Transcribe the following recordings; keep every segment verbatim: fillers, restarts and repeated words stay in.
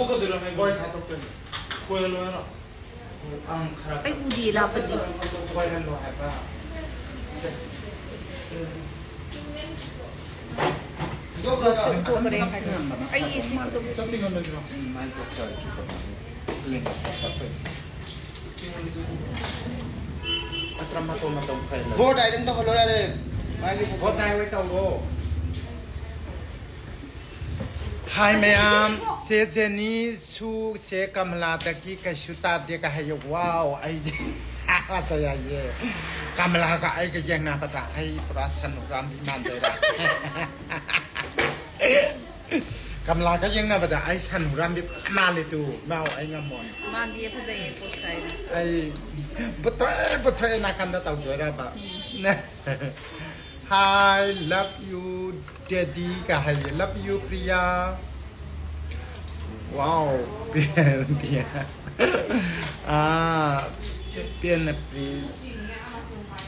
ꯍꯣꯏ, ꯊꯥꯗꯣꯛꯇꯣꯏꯅꯦ꯫ ꯀꯣꯏꯍꯜꯂꯣ ꯍꯥꯏꯔꯣ? ꯑꯪ, ꯈꯔ ꯑꯩ ꯎꯗꯤꯌꯦ ꯂꯥꯞꯄꯗꯤ꯫ ꯀꯣꯏꯍꯜꯂꯣ ꯍꯥꯏꯕ꯫ ꯁꯦ꯫ ꯊꯣꯛꯈ꯭ꯔꯦ ꯍꯥꯏꯕ꯫ ꯑꯩ ꯏꯁꯤꯡ ꯑꯇꯣꯞꯄ ꯆꯠꯇꯤ ꯉꯝꯃꯣꯏꯗ꯭ꯔꯣ? ꯎꯝ, ꯃꯥꯏ ꯗꯣꯛꯇꯔꯒꯤ ꯀꯩꯅꯣ, ꯂꯦꯡꯕ ꯈꯣꯠꯄ꯫ ꯑꯇ꯭ꯔ ꯃꯇꯣꯟ ꯃꯇꯣꯟ ꯈꯔ ꯂꯩ꯫ ꯕꯣꯠ ꯍꯥꯏꯗꯤ ꯑꯗꯨꯝ ꯇꯧꯍꯜꯂꯣ ꯌꯥꯔꯦ꯫ ꯃꯥꯒꯤ ꯕꯣꯠ ꯍꯥꯏ ꯍꯣꯏ ꯇꯧꯔꯣ꯫ ꯍꯥꯏ ꯃꯌꯥꯝ, ꯆꯦ ꯖꯦꯅꯤꯁꯨ ꯆꯦ ꯀꯃꯂꯥꯗꯒꯤ ꯀꯩꯁꯨ ꯇꯥꯗꯦꯒ ꯍꯥꯏꯌꯦ꯫ ꯋꯥꯎ, ꯑꯩꯗꯤ ꯐꯖꯩ ꯍꯥꯏꯌꯦ꯫ ꯀꯃꯂꯥꯒ ꯑꯩꯒ ꯌꯦꯡꯅꯕꯗ ꯑꯩ ꯄꯨꯔꯥ ꯁꯟ ꯍꯨꯔꯥꯟꯕꯤ ꯃꯥꯟꯗꯣꯏꯔꯥ? ꯀꯃꯂꯥꯒ ꯌꯦꯡꯅꯕꯗ ꯑꯩ ꯁꯟ ꯍꯨꯔꯥꯟꯕꯤ ꯄꯨꯔꯥ ꯃꯥꯜꯂꯤ ꯇꯨ꯫ ꯃꯥꯎ, ꯑꯩ ꯉꯝꯃꯣꯏ꯫ ꯃꯥꯟꯗꯤꯌꯦ, ꯐꯖꯩꯌꯦ, ꯄꯣꯁ ꯇꯥꯏꯅ꯫ ꯑꯩ ꯕꯨꯠꯊꯣꯛꯑꯦ, ꯕꯨꯠꯊꯣꯛꯑꯦ ꯅꯥꯀꯟꯗ ꯇꯧꯗꯣꯏꯔꯕ? ꯎꯝ꯫ Hi, love you, daddy ꯀ ꯍꯥꯏꯌꯦ꯫ Love you, Priya. Wow, Priya, Priya. ꯑꯥ, ꯄꯦꯟꯅ please꯫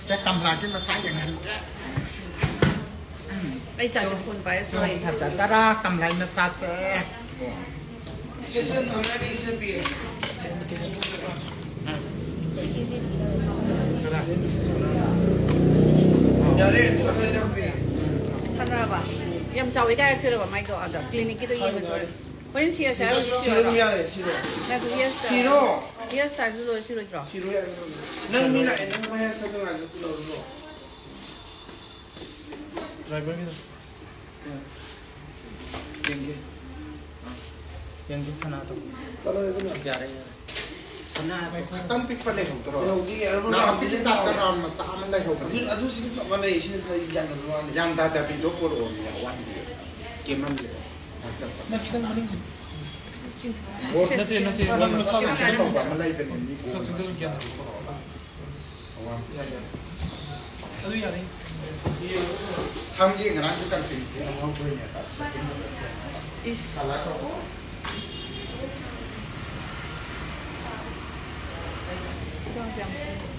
ꯁꯦ, ꯀꯃꯂꯥꯒꯤ ꯃꯆꯥ ꯌꯦꯡꯍꯟꯒꯦ꯫ ꯑꯩ ꯆꯥꯁꯦ ꯐꯣꯟ ꯄꯥꯏꯔ ꯁꯣꯔꯤ꯫ ꯐꯖꯗꯔꯥ ꯀꯃꯂꯥꯒꯤ ꯃꯆꯥꯁꯦ? ꯌꯥꯔꯦ, ꯆꯠꯂꯣ, ꯏꯅꯥꯎꯄꯤ꯫ ꯊꯥꯅꯔꯕ? ꯌꯥꯝ ꯆꯥꯎꯋꯤ ꯀꯥꯏ ꯍꯥꯏꯔꯛꯇꯣꯏꯔꯕ ꯃꯥꯏꯗꯣ? ꯑꯗ ꯀ꯭ꯂꯤꯅꯤꯛꯀꯤꯗꯣ ꯌꯦꯡꯉꯁꯨ ꯍꯣꯔꯦꯟ꯫ ꯍꯣꯔꯦꯟ ꯁꯤꯔꯁꯦ ꯍꯥꯏꯔꯣ, ꯍꯧꯖꯤꯛ ꯁꯤꯔꯣ? ꯁꯤꯔꯣ ꯌꯥꯔꯦ, ꯁꯤꯔꯣ꯫ ꯉꯥꯏꯈꯣ, ꯍꯤꯌꯔ ꯁ꯭ꯇꯥꯏꯜ꯫ ꯁꯤꯔꯣ꯫ ꯍꯤꯌꯔ ꯁ꯭ꯇꯥꯏꯜꯁꯨ ꯂꯣꯏ ꯁꯤꯔꯣꯏꯗ꯭ꯔꯣ? ꯁꯤꯔꯣ ꯌꯥꯔꯦ, ꯁꯤꯔꯣ꯫ ꯅꯪ ꯃꯤ ꯂꯥꯛꯑꯦ, ꯅꯪ ꯃꯍꯦꯁ ꯑꯗꯨ ꯉꯥꯏꯔꯣ, ꯄꯨꯔꯛꯎꯔꯣ? ꯗ꯭ꯔꯥꯏꯚꯔꯒꯤꯗꯣ꯫ ꯌꯦꯡꯒꯦ꯫ ꯑ, ꯌꯦꯡꯒꯦ ꯁꯅꯥꯗꯣ꯫ ꯆꯠꯂꯣ, ꯑꯗꯨꯝ ꯌꯥꯔꯦ, ꯌꯥꯔꯦ꯫ ꯁꯅꯥꯗꯣ ꯈꯇꯪ ꯄꯤꯛꯄ ꯂꯩꯍꯧꯗ꯭ꯔꯣ? ꯂꯩꯍꯧꯗꯦ, ꯑꯗꯨ ꯅꯪ ꯂꯥꯛꯑꯣ, ꯑꯗꯨꯒꯤ ꯑꯗꯨ ꯇꯥꯏꯞꯇ ꯂꯥꯛꯑꯣ꯫ ꯔꯥꯎꯟ ꯃꯆꯥ ꯑꯃ ꯂꯩꯍꯧꯕꯅꯤ꯫ ꯑꯗꯨ, ꯑꯗꯨ ꯁꯤꯒ ꯆꯞ ꯃꯥꯟꯅꯩ, ꯁꯤꯅ ꯈꯔ ꯌꯥꯟꯗꯕ ꯋꯥꯅꯤ꯫ ꯌꯥꯝ ꯇꯥꯗꯕꯤꯗꯣ ꯄꯨꯔꯛꯑꯣꯅꯦ, ꯑꯋꯥꯡꯕꯤꯗꯣ꯫ ꯀꯦꯃꯟꯒꯤꯗꯣ꯫ ꯅꯪ ꯈꯤꯇꯪ ꯃꯅꯤꯡ꯫ ꯅꯠꯇꯦ, ꯅꯠꯇꯦ, ꯅꯪ ꯅꯁꯥꯗꯣ ꯈꯤꯇꯪ ꯇꯧꯕ ꯑꯃ ꯂꯩꯕꯅꯦ, ꯃꯤ ꯈꯔ ꯆꯪꯁꯤꯜꯂ ꯒ꯭ꯌꯥꯟ ꯇꯥꯔꯛꯄ꯫ ꯑꯗꯨ ꯌꯥꯅꯤ꯫ ꯁꯝꯒꯤ ꯉꯔꯥꯡꯒꯤ ꯀꯟꯇꯦꯟꯠ ꯅꯪ ꯂꯧꯗꯣꯏꯅꯦꯕ, ꯁꯦꯠꯇꯤꯡꯗꯨꯗ ꯁꯦꯝꯃꯒ꯫ ꯏꯁ꯫ ꯀꯂꯔ ꯇꯧ꯫ ꯈꯨꯗꯥꯡꯁꯦ ꯌꯥꯝ ꯍꯣꯡꯉꯦ꯫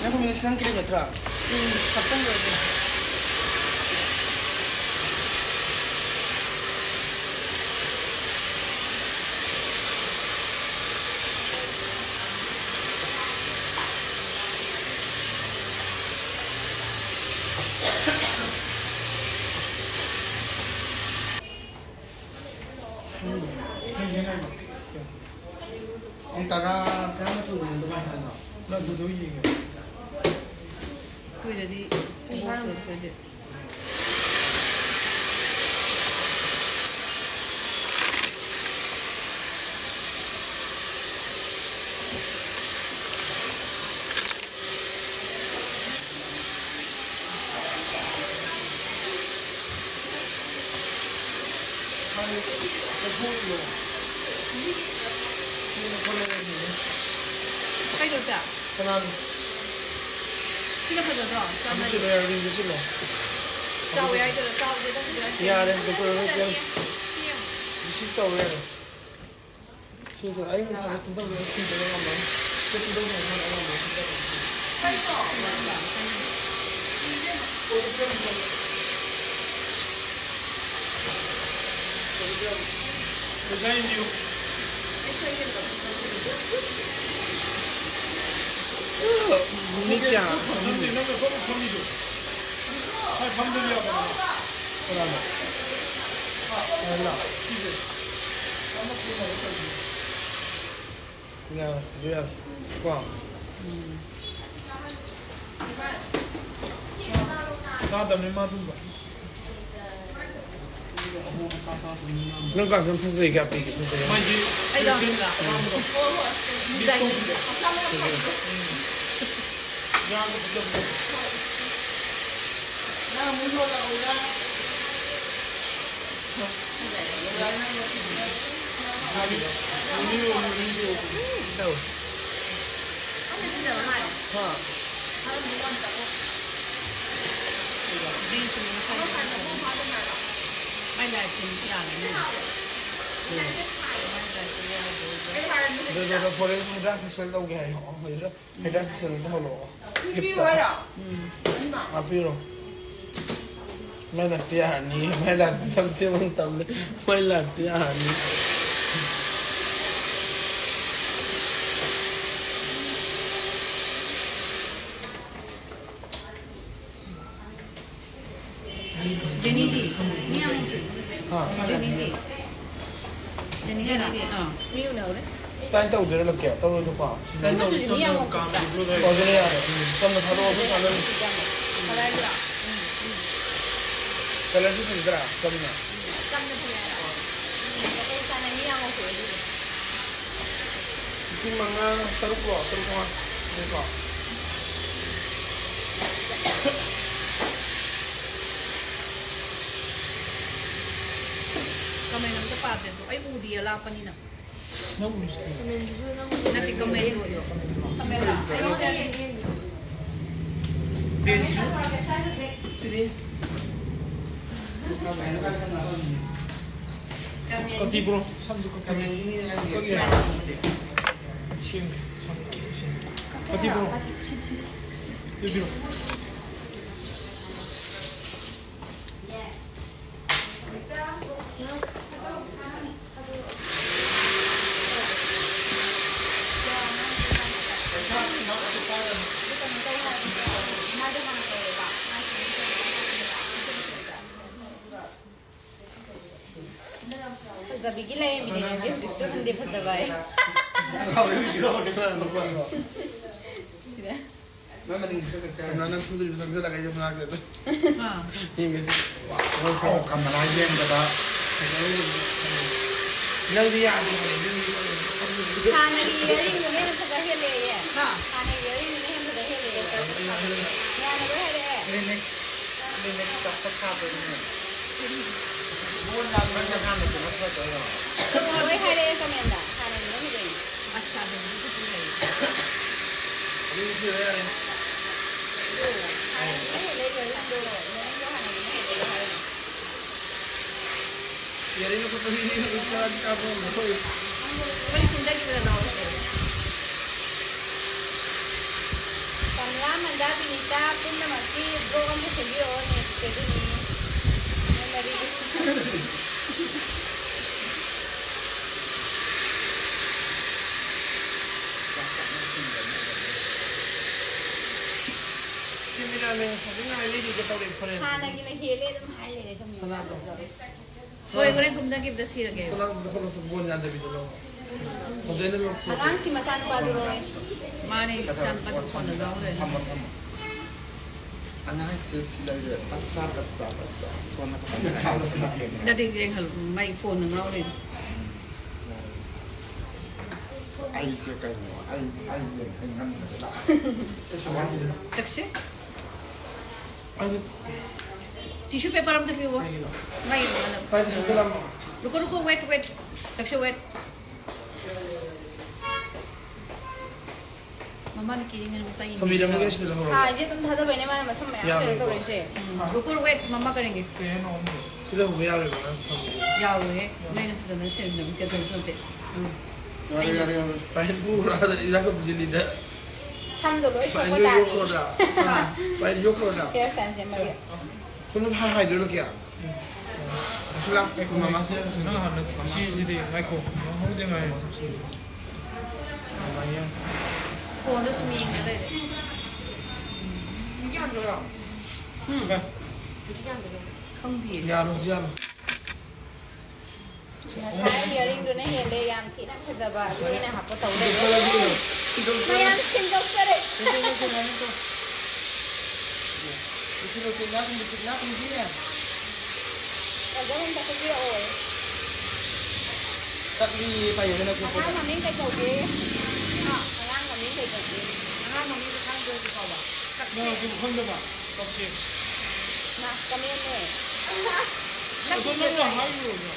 ꯅꯪ ꯃꯤꯅꯤꯠ ꯈꯤꯇꯪ ꯀꯤꯂꯣꯃꯤꯇꯔ? ꯎꯝ, ꯈꯛꯇꯪ ꯑꯣꯏꯔꯦ꯫ ꯄꯨꯡ ꯇꯔꯥ, ꯇꯔꯥꯃꯥꯊꯣꯏꯒꯨꯝꯕ ꯑꯗꯨꯃꯥꯏꯅ ꯍꯜꯂꯣ꯫ ꯅꯪ ꯑꯗꯨꯗ ꯌꯦꯡꯉꯦ꯫ ꯀꯨꯏꯔꯗꯤ ꯄꯨꯡ ꯕꯥꯔꯣ ꯃꯈꯥꯏꯗꯤ꯫ ꯀꯩꯅꯣꯁꯦ? ꯀꯅꯥꯅꯣ? ꯁꯤꯅ ꯐꯖꯗ꯭ꯔꯣ? ꯆꯥꯝꯃꯔꯤ꯫ ꯑꯗꯨꯁꯨ ꯂꯩꯔ ꯔꯤꯡꯗ ꯆꯤꯜꯂꯣ꯫ ꯆꯥꯎꯋꯦ ꯍꯥꯏꯗꯣꯏꯔꯣ? ꯆꯥꯎꯗꯦꯗ ꯍꯧꯖꯤꯛ ꯍꯥꯏꯁꯦ꯫ ꯌꯥꯔꯦ, ꯗꯣꯛꯇꯔ ꯔꯣꯖꯦꯟ꯫ ꯁꯤ ꯌꯦꯡꯉꯣ꯫ ꯔꯤꯁꯤꯞ ꯇꯧꯔꯣ ꯌꯥꯔꯦ꯫ ꯁꯤꯁꯦ ꯑꯩ ꯉꯁꯥꯏ ꯇꯨꯝꯐꯝꯗ ꯊꯤꯟꯕ ꯉꯝꯃꯣꯏ꯫ ꯁꯤ ꯇꯨꯝꯐꯝ ꯉꯝꯃꯣꯏ, ꯉꯝꯃꯣꯏ꯫ ꯃꯤ ꯀꯌꯥ? ꯅꯪꯅ ꯐꯝ ꯐꯝꯃꯤꯗꯣ꯫ ꯍꯣꯏ, ꯐꯝꯗꯕ ꯌꯥꯗꯕ꯭ꯔꯣ? ꯀꯅꯥꯅꯣ? ꯑꯍꯜꯂꯣ? ꯁꯤꯁꯦ꯫ ꯌꯥꯔꯦ, ꯑꯗꯨ ꯌꯥꯔꯦ꯫ ꯀꯣ? ꯆꯥꯗꯕꯅꯤ ꯃꯥ ꯑꯗꯨꯝꯕ꯫ ꯅꯪ ꯀꯥꯁꯦ ꯐꯖꯩ, ꯀꯌꯥ ꯄꯤꯒꯦ? ꯐꯖꯩ꯫ ꯃꯥꯏꯁꯤ ꯑꯩꯗꯣ ꯐꯦꯁꯟ ꯑꯍꯣꯡꯕꯗꯣ꯫ ꯗꯤꯖꯥꯏꯟ ꯐꯖꯕꯗꯣ꯫ ꯇꯧ꯫ ꯍꯥ? ꯃꯥꯏ ꯂꯥꯏꯐꯁꯦ ꯌꯥꯔꯅꯤ꯫ ꯃꯥꯏ ꯂꯥꯏꯐꯁꯦ ꯌꯥꯔꯅꯤ꯫ ꯑꯗꯨ, ꯑꯗꯨ, ꯑꯗꯨ, ꯐꯣꯔꯦꯟ ꯍꯤꯗꯥꯛ ꯐꯦꯁꯤꯌꯦꯜ ꯇꯧꯒꯦ ꯍꯥꯏꯌꯣ꯫ ꯍꯥꯏꯗ꯭ꯔꯥ? ꯍꯤꯗꯥꯛ ꯐꯦꯁꯤꯌꯦꯜ ꯇꯧꯍꯜꯂꯛꯑꯣ꯫ ꯄꯤꯕꯤꯌꯨ ꯍꯥꯏꯔꯣ? ꯎꯝ꯫ ꯍꯥꯞꯄꯤꯔꯣ꯫ ꯃꯥꯏ ꯂꯥꯏꯐꯁꯦ ꯌꯥꯔꯅꯤ꯫ ꯃꯥꯏ ꯂꯥꯏꯐꯁꯦ ꯁꯝ ꯁꯦꯝꯕ ꯃꯇꯝꯗ ꯃꯥꯏ ꯂꯥꯏꯐꯁꯦ ꯌꯥꯔꯅꯤ꯫ ꯖꯦꯅꯤꯗꯤ? ꯍꯥ? ꯖꯦꯅꯤꯗꯤ? ꯌꯥꯅꯤ, ꯌꯥꯅꯤ꯫ ꯑꯥ꯫ ꯃꯤ ꯎꯅꯔꯦ꯫ ꯁꯨꯃꯥꯏꯅ ꯇꯧꯗꯣꯏꯔꯣ, ꯂꯛꯀꯦ? ꯇꯧꯔꯣꯏꯗꯀꯣ? ꯁꯨꯃꯥꯏꯅ ꯇꯧꯗꯣꯏ, ꯃꯆꯨꯁꯦ ꯃꯤ ꯌꯥꯝ ꯆꯝꯅ ꯉꯧꯊꯣꯛꯄ꯫ ꯀꯥꯝꯕꯤꯕ ꯂꯣꯏꯔꯦ꯫ ꯑꯣ, ꯑꯗꯨꯅ ꯌꯥꯔꯦ꯫ ꯎꯝ, ꯆꯝꯅ ꯊꯥꯗꯣꯛꯑꯣ, ꯑꯗꯨꯝ ꯊꯥꯗꯣꯛꯑꯣ꯫ ꯀꯂꯔꯗꯨꯔꯣ? ꯎꯝ, ꯎꯝ꯫ ꯀꯂꯔꯁꯨ ꯐꯖꯗ꯭ꯔꯥ? ꯆꯝꯅ꯫ ꯆꯝꯅ ꯐꯖꯩ ꯍꯥꯏꯕ꯫ ꯎꯝ, ꯑꯇꯩ ꯆꯥꯅ ꯃꯤ ꯌꯥꯝ ꯉꯧꯊꯣꯛꯑꯦ ꯑꯗꯨꯗꯤ꯫ ꯂꯤꯁꯤꯡ ꯃꯉꯥ, ꯇꯔꯨꯛꯂꯣ? ꯇꯔꯨꯛ ꯃꯉꯥ꯫ ꯁꯤꯅꯦꯀꯣ꯫ ꯀꯃꯦꯟ ꯑꯝꯇ ꯄꯥꯗꯦ ꯑꯗꯣ꯫ ꯑꯩ ꯎꯗꯤꯌꯦ, ꯂꯥꯞꯄꯅꯤꯅ꯫ ꯅꯪ ꯎꯔꯤꯁꯤꯗꯤ꯫ ꯅꯠꯇꯦ, ꯀꯃꯦꯟꯗꯣ꯫ ꯀꯃꯦꯟꯂꯣ? ꯑꯩꯉꯣꯟꯗ ꯌꯦꯡꯒꯦ, ꯌꯦꯡꯒꯦ꯫ ꯕꯦꯟꯁꯨ꯫ ꯁꯤꯗꯤ꯫ ꯀꯃꯦꯟ꯫ ꯀꯣꯇꯤ ꯕ꯭ꯔꯣ, ꯁꯝꯗꯨ ꯀꯛꯄꯤꯌꯨ꯫ ꯀꯃꯦꯟ ꯃꯤꯅ ꯅꯪꯒꯤ ꯀꯛꯄꯤꯌꯨ꯫ ꯁꯦꯝꯒꯦ, ꯁꯝ ꯁꯦꯝꯒꯦ꯫ ꯀꯣꯇꯤ ꯕ꯭ꯔꯣ꯫ ꯁꯤ, ꯁꯤ, ꯁꯤ꯫ ꯄꯤꯕꯤꯔꯣ꯫ ꯐꯖꯕꯤꯒꯤ ꯂꯩꯔꯝꯃꯤꯅꯦ ꯅꯪꯗꯤ ꯍꯧꯖꯤꯛꯁꯨ ꯍꯟꯗꯦ ꯐꯖꯕ ꯍꯥꯏ꯫ ꯁꯤꯗ꯫ ꯅꯪ ꯃꯅꯤꯡ ꯈꯔ ꯈꯔ ꯀꯩꯅꯣ, ꯅꯪ ꯐꯨꯗꯣꯔꯤꯕ ꯆꯪꯁꯤꯜꯂꯒ ꯑꯩꯁꯦ ꯃꯅꯥꯛꯇ꯫ ꯑꯥ꯫ ꯌꯦꯡꯒꯦꯁꯦ꯫ ꯋꯥꯎ, ꯀꯃꯂꯥ ꯌꯦꯡꯕꯗ꯫ ꯅꯪꯗꯤ ꯌꯥꯗꯦ ꯍꯥꯏꯌꯦ, ꯅꯪꯗꯤ ꯍꯥꯟꯅꯒꯤ earringꯗꯨꯅ ꯍꯦꯟꯅ ꯐꯖ ꯍꯦꯜꯂꯦꯌꯦ꯫ ꯍꯥ? ꯍꯥꯟꯅꯒꯤ earringꯗꯨꯅ ꯍꯦꯟꯅ ꯐꯖ ꯍꯦꯜꯂꯦꯌꯦ꯫ ꯌꯥꯅꯕ ꯍꯥꯏꯔꯛꯑꯦ꯫ Remix, remix ꯆꯥꯎꯈꯠ ꯁꯥꯗꯣꯏꯅꯦ꯫ ꯂꯣꯟ ꯉꯥꯡꯕ ꯅꯪꯅ ꯍꯥꯟꯅ ꯀꯩꯅꯣ ꯇꯧꯗꯣꯏꯔꯣ? ꯂꯣꯏ ꯍꯥꯏꯔꯛꯑꯦ ꯀꯃꯦꯟꯗ꯫ ꯍꯥꯟꯅꯒꯤꯅ ꯐꯖꯩ꯫ ꯑꯁ, ꯑꯗꯨꯗꯤ ꯐꯖꯩ꯫ ꯑꯗꯨꯗꯤ ꯐꯖꯔꯦ, ꯌꯥꯔꯦ꯫ ꯑꯗꯨ ꯍꯥꯟꯅꯒꯤꯅ ꯍꯦꯜꯂꯦ, earringꯗꯣ, earringꯗꯣ ꯍꯥꯟꯅꯒꯤꯅ ꯍꯦꯜꯂꯦ ꯍꯥꯏꯔꯛꯑꯦ꯫ ꯌꯥꯔꯦ, ꯂꯧꯈꯠꯄ ꯃꯤꯅꯦ, ꯂꯨꯄꯥ ꯇꯔꯥꯗꯤ ꯀꯥꯞꯄ ꯉꯝꯃꯣꯏ꯫ ꯂꯨꯄꯥ ꯂꯤꯁꯤꯡ ꯑꯃꯗꯒꯤ ꯍꯦꯟꯅ ꯂꯧꯔꯁꯦ꯫ ꯀꯃꯂꯥ, ꯃꯟꯗꯥ, ꯕꯤꯅꯤꯇꯥ ꯄꯨꯝꯅꯃꯛꯀꯤ vlog ꯑꯃ ꯁꯦꯝꯕꯤꯔꯛꯑꯣ, next ꯑꯗꯨꯅꯤ꯫ ꯅꯣꯏ ꯃꯔꯤꯒꯤ꯫ Cameraman ꯐꯖꯅ ꯂꯩꯔꯤꯒꯦ ꯇꯧꯔꯦ, ꯐꯣꯔꯦꯟ꯫ ꯍꯥꯟꯅꯒꯤꯅ ꯍꯦꯜꯂꯦ ꯑꯗꯨꯝ ꯍꯥꯏ ꯂꯩꯔꯦ, ꯀꯃꯦꯟꯗ꯫ ꯁꯅꯥꯗꯣ꯫ ꯍꯣꯏ, ꯍꯣꯔꯦꯟ ꯀꯨꯝꯊꯈꯤꯕꯗ ꯁꯤꯔꯒꯦ꯫ ꯊꯣꯛꯂꯛꯄꯗ ꯈꯣꯠꯂꯁꯨ ꯕꯣꯜ ꯌꯥꯗꯕꯤꯗ ꯂꯧ꯫ ꯐꯖꯅ ꯂꯧ꯫ ꯑꯉꯥꯡꯁꯤ ꯃꯆꯥꯅꯨꯄꯥꯗꯨꯔꯣ? ꯃꯥꯅꯦ, ꯏꯆꯥꯅꯨꯄꯥꯁꯨ ꯐꯣꯟꯗ ꯉꯥꯎ ꯂꯩꯔꯦ꯫ ꯊꯝꯃꯣ, ꯊꯝꯃꯣ꯫ ꯑꯉꯥꯡꯁꯦ ꯁꯤ ꯂꯩꯔꯦ꯫ ꯕꯆꯥ, ꯕꯆꯥ, ꯕꯆꯥ꯫ ꯁꯣꯟꯅ ꯕꯆꯥ, ꯕꯆꯥ꯫ ꯅꯠꯇꯦ, ꯌꯦꯡꯍꯜꯂꯨ꯫ ꯃꯥꯏ ꯐꯣꯟꯗ ꯉꯥꯎ ꯂꯩꯔꯦ꯫ ꯑꯩꯁꯦ ꯀꯩꯅꯣ? ꯑꯩ, ꯑꯩ, ꯑꯩ ꯉꯝꯗ꯭ꯔꯦꯗ꯫ ꯆꯠꯁꯦ꯫ ꯑꯩꯗꯤ ꯇꯤꯁꯨ ꯄꯦꯄꯔ ꯑꯝꯇ ꯄꯤꯌꯨ꯫ ꯀꯩꯒꯤꯅꯣ? ꯃꯩ ꯃꯅꯝ꯫ ꯄꯥꯏ ꯇꯤꯁꯨ ꯄꯦꯄꯔ ꯑꯃ꯫ ꯔꯨꯀꯣ, ꯔꯨꯀꯣ, ꯋꯦꯠ, ꯋꯦꯠ꯫ ꯇꯛꯁꯦ, ꯋꯦꯠ꯫ ꯃꯃꯥꯅ ꯀꯤꯔꯤꯉꯩ ꯃꯆꯥ ꯌꯦꯡꯕꯤꯔꯒ꯫ ꯊꯝꯕꯤꯔꯝꯃꯒꯦ ꯁꯤꯗ ꯂꯧꯍꯧꯔꯣ꯫ ꯁꯥꯏꯁꯦ ꯑꯗꯨꯝ ꯊꯥꯗꯕꯩꯅꯦ ꯃꯥꯅ ꯃꯁꯝ ꯃꯌꯥꯝ ꯀꯩꯅꯣ ꯌꯥꯔꯣꯏꯀꯣ꯫ ꯇꯧꯔꯛꯏꯁꯦ꯫ ꯎꯝ꯫ ꯔꯨꯀꯣ, ꯋꯦꯠ, ꯃꯃꯥ ꯀꯔꯦꯡꯒꯦ꯫ ꯀꯩ ꯍꯥꯏꯅꯣ ꯑꯝꯇ? ꯁꯤꯗ ꯍꯧꯕ ꯌꯥꯔꯣꯏꯕ, ꯅꯪꯁꯨ ꯊꯝꯕꯤꯔꯣ꯫ ꯌꯥꯔꯣꯏꯍꯦ꯫ ꯅꯣꯏꯅ ꯐꯖꯅ ꯁꯦꯝꯗꯕ ꯀꯩꯗꯧꯁꯨ ꯅꯠꯇꯦ꯫ ꯎꯝ꯫ ꯌꯥꯔꯦ, ꯌꯥꯔꯦ, ꯌꯥꯔꯦ꯫ ꯄꯥꯏꯟ ꯄꯨꯔꯥꯗ ꯏꯔꯥꯛ ꯀꯝꯖꯤꯜꯂꯤꯗ꯫ ꯁꯝꯗꯣ ꯂꯣꯏ ꯁꯣꯛꯄ ꯄꯥꯏꯟꯗꯣ ꯇꯥꯔꯦ꯫ ꯌꯣꯛꯈ꯭ꯔꯣꯗ꯫ ꯄꯥꯏꯟ ꯌꯣꯛꯈ꯭ꯔꯣꯗ꯫ ꯍꯤꯌꯔ ꯁ꯭ꯇꯥꯏꯜ ꯁꯦꯝꯃꯒꯦ꯫ ꯁꯣꯝꯗ ꯍꯥꯏ-, ꯍꯥꯏꯗꯣꯏꯔꯣ ꯀꯌꯥ? ꯑꯁ, ꯂꯥꯛ-, ꯃꯃꯥ꯫ ꯅꯪ ꯍꯥꯟꯅ ꯁꯤꯁꯤꯗꯤ ꯉꯥꯏꯈꯣ꯫ ꯅꯪ ꯍꯧꯗꯤ ꯉꯥꯏꯔꯦ꯫ ꯃꯃꯥ ꯌꯦꯡ꯫ ꯐꯣꯟꯗ ꯁꯨꯝ ꯌꯦꯡꯉ ꯂꯩꯔꯦ꯫ ꯎꯝ꯫ ꯈꯪꯗꯤꯌꯦ꯫ ꯌꯥꯔꯣ, ꯌꯥꯔꯣ꯫ ꯉꯁꯥꯏ ꯏꯌꯥꯔꯤꯡꯗꯨꯅ ꯍꯦꯜꯂꯦ, ꯌꯥꯝ ꯊꯤꯅ ꯐꯖꯕ, ꯑꯗꯨ ꯑꯩꯅ ꯍꯥꯞꯄ ꯇꯧ ꯂꯩꯔꯦ꯫ ꯃꯌꯥꯝ ꯁꯤꯟꯗꯣꯛꯆꯔꯦ꯫ ꯀꯖꯜ ꯑꯝꯇ ꯄꯤꯕꯤꯔꯛꯑꯣ꯫ ꯆꯠꯂꯤ ꯄꯥꯏꯌꯣꯗꯅ꯫ ꯑꯉꯥꯡ ꯃꯃꯤꯡ ꯀꯩ ꯀꯧꯒꯦ? ꯑꯉꯥꯡ ꯃꯃꯤꯡ ꯀꯩ ꯀꯧꯒꯦ? ꯑꯉꯥꯡ ꯃꯃꯤꯡꯗꯣ ꯈꯪꯗ꯭ꯔꯦ ꯍꯧꯖꯤꯛ ꯐꯥꯎꯕ꯫ ꯅꯪ ꯍꯧꯖꯤꯛ ꯈꯪꯗꯕ? ꯀꯛꯁꯦ꯫ ꯃꯥ, ꯀꯃꯦꯟꯅꯦ꯫ ꯑꯗꯣ ꯅꯪꯅ ꯍꯥꯏꯔꯨꯔꯣ꯫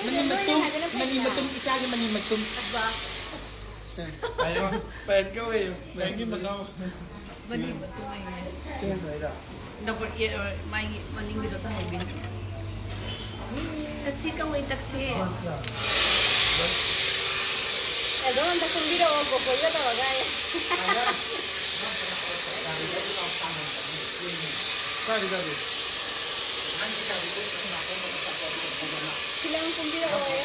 ꯃꯅꯤ ꯃꯇꯨꯝ, ꯃꯅꯤ ꯃꯇꯨꯝ, ꯏꯆꯥꯒꯤ ꯃꯅꯤ ꯃꯇꯨꯝ꯫ ꯑꯕꯥ꯫ ꯄꯥꯏꯌꯣ, ꯄꯥꯏꯌꯣ ꯀꯧꯋꯦ꯫ ꯄꯥꯏꯌꯣꯒꯤ ꯃꯆꯥ꯫ ꯃꯅꯤ ꯃꯇꯨꯝ ꯍꯥꯏꯌꯦ꯫ ꯁꯤ ꯍꯥꯏꯔ꯫ ꯗꯕꯜ ꯑꯦ, ꯑ, ꯃꯥꯒꯤ ꯃꯅꯤꯡꯒꯤꯗꯣ ꯇꯥꯍꯧꯕꯤꯅꯦ꯫ ꯇꯛꯁꯤ ꯀꯧꯋꯦ, ꯇꯛꯁꯤ꯫ ꯑꯦꯜꯕꯝ ꯑꯝꯇ ꯀꯨꯝꯕꯤꯔꯛꯑꯣ, ꯒꯣꯀꯨꯜꯒ ꯇꯧꯔꯒ ꯑꯩ꯫ ꯀꯥꯏꯗ, ꯀꯥꯏꯗ? ꯐꯤꯂꯝ ꯀꯨꯝꯕꯤꯔꯛꯑꯣꯌꯦ꯫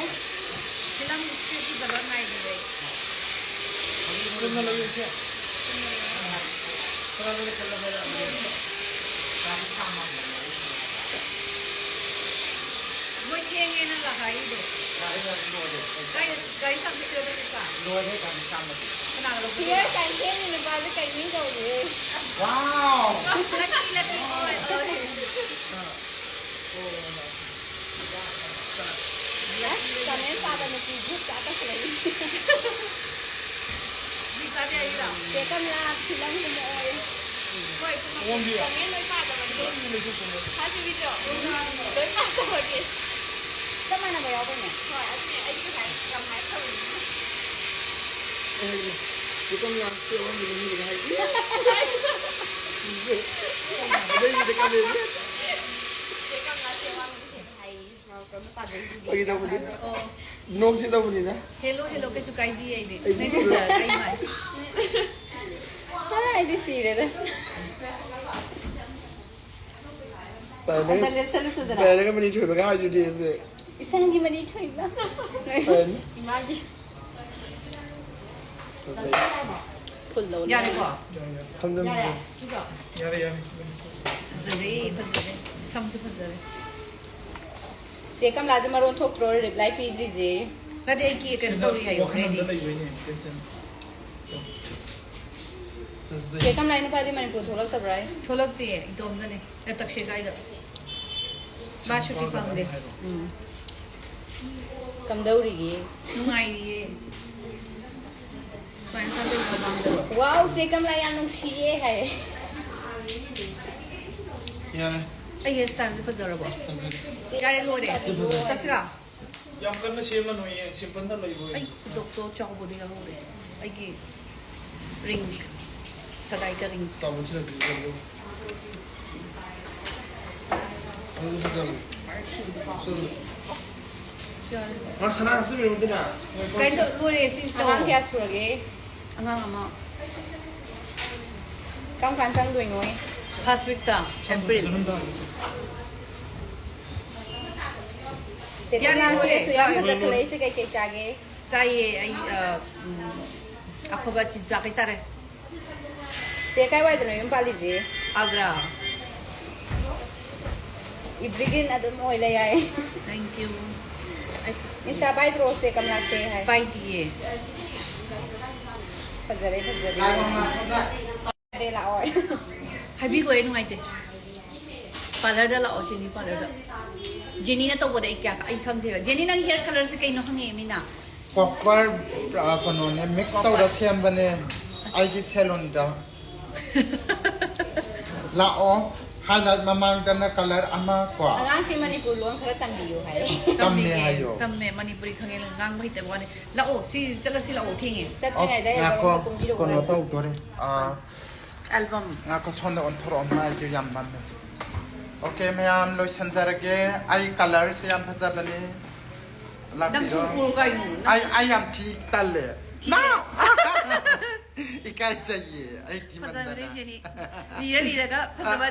ꯐꯤꯂꯝ ꯁꯤ ꯐꯖꯕ ꯉꯥꯏꯔꯤꯕꯩ꯫ ꯆꯨꯝꯅ ꯂꯩꯌꯨ, ꯏꯆꯦ꯫ ꯃꯣꯏ ꯊꯦꯡꯉꯦ ꯅꯪ ꯂꯥꯛꯍꯥꯏꯗꯣ꯫ ꯀꯥꯏꯗ ꯒꯥꯔꯤ ꯈꯥꯝꯕ ꯆꯠꯈ꯭ꯔꯕ ꯅꯨꯄꯥ? ꯂꯣꯏꯔꯦ ꯒꯥꯔꯤ ꯈꯥꯝꯕꯗꯤ꯫ ꯀꯅꯥꯒ ꯂꯧꯕ? ꯐꯤꯌꯔ ꯀꯥꯏꯅ ꯊꯦꯡꯉꯤ ꯅꯨꯄꯥꯁꯦ ꯀꯩ ꯃꯤꯡ ꯀꯧꯒꯦ? Wow! ꯂꯛꯀꯤ ꯂꯛꯀꯤ ꯕꯣꯏ꯫ ꯑꯁ ꯀꯃꯦꯟ ꯄꯥꯕ ꯅꯨꯄꯤ ꯒ꯭ꯔꯨꯞꯇ ꯇꯧꯁꯜꯂꯛꯏ꯫ ꯕꯤꯖꯥꯗꯤ ꯑꯩꯔꯣ? ꯆꯦ ꯀꯃꯂꯥ ꯐꯤꯂꯝ ꯀꯨꯝꯃꯛꯑꯣꯌꯦ꯫ ꯍꯣꯏ ꯀꯨꯝꯃꯛꯀꯦ꯫ ꯀꯃꯦꯟ ꯂꯣꯏ ꯄꯥꯗꯕꯒꯤ꯫ ꯊꯥꯖꯕꯤꯗ꯭ꯔꯣ? ꯂꯣꯏ ꯄꯥꯗꯕꯒꯤ꯫ ꯆꯞ ꯃꯥꯟꯅꯕ ꯌꯥꯎꯕꯅꯦ꯫ ꯍꯣꯏ ꯑꯗꯨꯅꯦ ꯑꯩꯁꯨ ꯉꯁꯥꯏ ꯌꯥꯝ ꯍꯥꯏ ꯐꯕꯅꯤꯅ꯫ ꯆꯦ ꯀꯃꯂꯥ ꯁꯤ ꯑꯋꯥꯡꯕꯤꯅ ꯃꯤꯒꯤꯗ ꯍꯥꯏ꯫ ꯑꯗꯩꯗꯨꯗ ꯀꯥꯂꯦꯟ꯫ ꯆꯦ ꯀꯃꯂꯥꯁꯦ ꯑꯋꯥꯡꯕꯤꯁꯦ ꯍꯥꯏꯌꯦ꯫ ꯃꯥ ꯀꯩꯝꯇ ꯄꯥꯗꯕꯒꯤ꯫ ꯐꯥꯒꯤ ꯇꯧꯕꯅꯤꯗ꯫ ꯅꯣꯛꯁꯤ ꯇꯧꯕꯅꯤꯗ꯫ ꯍꯦꯜꯂꯣ ꯍꯦꯜꯂꯣ ꯀꯩꯁꯨ ꯀꯥꯏꯗꯦ ꯑꯩꯗꯤ꯫ ꯑꯩꯗꯤ ꯅꯪ ꯐꯖꯔꯦ ꯑꯩ ꯃꯥꯏ꯫ ꯍꯥꯏꯗꯤ ꯁꯤꯔꯦꯗ꯫ ꯄꯥꯏꯔꯒ ꯑꯝꯇ ꯂꯦꯞꯁꯜꯂꯨꯁꯤꯗꯅ꯫ ꯄꯥꯏꯔꯒ ꯃꯤꯅꯤꯠ ꯁꯣꯏꯕꯒ ꯍꯥꯏꯗꯨꯗꯤ ꯑꯩꯁꯦ꯫ ꯏꯁꯥꯒꯤ ꯃꯅꯤ ꯊꯣꯏꯕ꯫ ꯐꯔꯅꯤ꯫ ꯏꯃꯥꯒꯤ꯫ ꯐꯖꯩ꯫ ꯐꯨꯜ ꯂꯧ꯫ ꯌꯥꯔꯦꯀꯣ? ꯊꯝꯖꯟꯕꯤꯔꯣ꯫ ꯁꯤꯗꯣ꯫ ꯌꯥꯔꯦ ꯌꯥꯔꯦ꯫ ꯐꯖꯔꯦ ꯐꯖꯔꯦ꯫ ꯁꯝꯁꯨ ꯐꯖꯔꯦ꯫ ꯆꯦ ꯀꯃꯂꯥꯁꯦ ꯃꯔꯣꯟ ꯊꯣꯛꯇ꯭ꯔꯣ ꯔꯤꯄ꯭ꯂꯥꯏ ꯄꯤꯗ꯭ꯔꯤꯁꯦ? ꯅꯠꯇꯦ ꯑꯩ ꯀꯦ ꯀꯩꯅꯣ ꯇꯧꯔꯤ ꯍꯥꯏꯌꯣ꯫ ꯔꯦꯗꯤ꯫ ꯋꯥꯈꯜꯗ ꯂꯩꯕꯩꯅꯦ ꯇꯦꯟꯁꯟ꯫ ꯆꯦ ꯀꯃꯂꯥ ꯅꯨꯄꯥꯗꯤ ꯃꯅꯤꯄꯨꯔ ꯊꯣꯛꯂꯛꯇꯕ꯭ꯔꯥ? ꯊꯣꯛꯂꯛꯇꯦ ꯏꯇꯣꯝꯗꯅꯦ꯫ ꯑꯦ ꯇꯛꯁꯦꯒꯥꯏꯗ꯫ ꯃꯥ ꯁꯨꯇꯤ ꯐꯪꯗꯦ꯫ ꯎꯝ꯫ ꯀꯝꯗꯧꯔꯤꯒꯦ? ꯅꯨꯡꯉꯥꯏꯔꯤꯌꯦ꯫ ꯁꯨꯃꯥꯏꯅ ꯆꯥꯗꯣꯏꯅꯣ ꯃꯃꯥꯡꯗ꯫ ꯋꯥꯎ ꯆꯦ ꯀꯃꯂꯥ ꯌꯥꯝ ꯅꯨꯡꯁꯤꯌꯦ ꯍꯥꯏ꯫ ꯌꯥꯔꯦ꯫ ꯑꯩ ꯍꯤꯌꯔ ꯁ꯭ꯇꯥꯏꯜꯁꯦ ꯐꯖꯔꯕꯣ? ꯐꯖꯔꯦ꯫ ꯌꯥꯔꯦ ꯂꯣꯏꯔꯦ꯫ ꯆꯠꯁꯤꯔꯥ? ꯌꯥꯝ ꯀꯟꯅ ꯁꯦꯝꯃꯅꯣꯏꯌꯦ ꯁꯤꯝꯄꯜꯗ ꯂꯩꯕ ꯑꯣꯏꯅ꯫ ꯑꯩ ꯈꯨꯗꯣꯛꯇꯣ ꯆꯥꯎꯕꯗꯤ ꯌꯥꯎꯍꯧꯔꯦ꯫ ꯑꯩꯒꯤ ꯔꯤꯡ ꯁꯒꯥꯏ ꯀꯔꯤꯡ꯫ ꯆꯥꯎꯕ ꯊꯤꯜꯂꯛꯇ꯭ꯔꯤꯁꯦ ꯀꯩꯅꯣ? ꯑꯗꯨ ꯐꯖꯕꯅꯦ꯫ ꯁꯣꯝꯗ꯫ ꯌꯥꯔꯦ꯫ ꯃꯥ ꯁꯅꯥ ꯍꯥꯞꯆꯤꯟꯕꯤꯔꯣ ꯑꯗꯨꯅ꯫ ꯀꯩꯅꯣ ꯂꯣꯏꯔꯦ ꯁꯤ꯫ ꯑꯉꯥꯡ ꯀꯌꯥ ꯁꯨꯔꯒꯦ? ꯑꯉꯥꯡ ꯑꯃ꯫ ꯀꯔꯝ ꯀꯥꯟ ꯆꯪꯗꯣꯏꯅꯣ? ꯐꯥꯔꯁ ꯋꯤꯛꯇ꯫ ꯑꯦꯄ꯭ꯔꯤꯜ꯫ ꯆꯦ ꯌꯥꯔꯦ, ꯀꯃꯂꯥꯁꯦ ꯂꯣꯏꯔꯦ, ꯑꯁꯨꯛ ꯌꯥꯝ ꯂꯣꯏꯔꯦ꯫ ꯐꯖꯈꯠꯂꯛꯏꯁꯦ ꯀꯩꯀꯩ ꯆꯥꯒꯦ? ꯆꯥꯏꯌꯦ ꯑꯩ ꯑ, ꯎꯝ, ꯑꯐꯕ ꯆꯤꯟꯖꯥꯛ ꯍꯥꯏꯇꯥꯔꯦ꯫ ꯆꯦ ꯀꯥꯏꯋꯥꯏꯗꯅꯣ ꯌꯨꯝ ꯄꯥꯜꯂꯤꯁꯦ? ꯑꯒ꯭ꯔꯥ꯫ Begin ꯑꯗꯨꯝ ꯑꯣꯏ ꯂꯩ ꯍꯥꯏ꯫ Thank you. ꯑꯩ ꯏꯟꯁꯇꯥ ꯄꯥꯏꯗ꯭ꯔꯣꯁꯦ ꯀꯃꯂꯥꯁꯦ ꯍꯥꯏ꯫ ꯄꯥꯏꯗꯤꯌꯦ꯫ ꯐꯖꯔꯦ ꯐꯖꯔꯦ꯫ ꯐꯖꯔꯦ ꯂꯥꯛꯑꯣ꯫ ꯍꯥꯏꯕꯤꯈꯣ, ꯑꯩ ꯅꯨꯡꯉꯥꯏꯇꯦ꯫ ꯄꯥꯔꯂꯔꯗ ꯂꯥꯛꯑꯣ, ꯖꯦꯅꯤ ꯄꯥꯔꯂꯔꯗ꯫ ꯖꯦꯅꯤꯅ ꯇꯧꯕꯗ ꯑꯩ ꯀꯌꯥ ꯑꯩ ꯈꯪꯗꯦꯕ꯫ ꯖꯦꯅꯤ, ꯅꯪ ꯍꯤꯌꯔ ꯀꯂꯔꯁꯦ ꯀꯩꯅꯣ ꯍꯪꯉꯛꯑꯦ ꯃꯤꯅ꯫ ꯀꯣꯄꯔ ꯀꯩꯅꯣꯅꯦ, ꯃꯤꯛꯁ ꯇꯧꯔ ꯁꯦꯝꯕꯅꯦ ꯑꯩꯒꯤ ꯁꯦꯂꯣꯟꯗ꯫ ꯂꯥꯛꯑꯣ꯫ ꯍꯥꯏꯂꯥꯏꯠ ꯃꯃꯥꯡꯗꯅ ꯀꯂꯔ ꯑꯃ ꯀꯣ꯫ ꯑꯉꯥꯡꯁꯦ ꯃꯅꯤꯄꯨꯔ ꯂꯣꯟ ꯈꯔ ꯇꯝꯕꯤꯌꯨ ꯍꯥꯏ꯫ ꯇꯝꯃꯦ ꯍꯥꯏꯌꯣ꯫ ꯇꯝꯃꯦ, ꯃꯅꯤꯄꯨꯔꯤ ꯈꯪꯉꯦ, ꯉꯥꯡꯕ ꯍꯩꯇꯕ ꯋꯥꯅꯤ꯫ ꯂꯥꯛꯑꯣ, ꯁꯤ ꯆꯠꯂꯁꯤ ꯂꯥꯛꯑꯣ, ꯊꯦꯡꯉꯦ꯫ ꯆꯠꯇ꯭ꯔꯤꯉꯩꯗ ꯉꯥꯏꯈꯣ, ꯌꯥꯔꯒ ꯀꯨꯝꯕꯤꯔꯛꯑꯣ꯫ ꯀꯩꯅꯣ ꯇꯧꯗꯣꯔꯦ꯫ ꯑꯥ, ꯑꯦꯜꯕꯝ꯫ ꯉꯥꯏꯈꯣ, ꯁꯣꯝꯗ ꯑꯣꯟꯊꯣꯔꯛꯑꯣ, ꯃꯥꯏꯁꯦ ꯌꯥꯝ ꯃꯝꯃꯦ꯫ ꯑꯣꯀꯦ, ꯃꯌꯥꯝ ꯂꯣꯏꯁꯟꯖꯔꯒꯦ꯫ ꯑꯩ ꯀꯂꯔꯁꯦ ꯌꯥꯝ ꯐꯖꯕꯅꯦ꯫ ꯅꯪꯁꯨ ꯂꯥꯛꯄꯤꯔꯣ꯫ ꯎꯔꯣ ꯀꯩꯅꯣ, ꯅꯪ ꯑꯩ ꯑꯩ ꯌꯥꯝ ꯊꯤ ꯇꯜꯂꯦ꯫ ꯊꯤ꯫ ꯅꯥ! ꯏꯀꯥꯏꯖꯩꯌꯦ ꯑꯩ ꯊꯤꯃꯟꯗꯅ꯫ ꯐꯖꯕꯅꯦ ꯖꯦꯅꯤ꯫ ꯂꯤꯔ ꯂꯤꯔꯒ ꯐꯖꯕ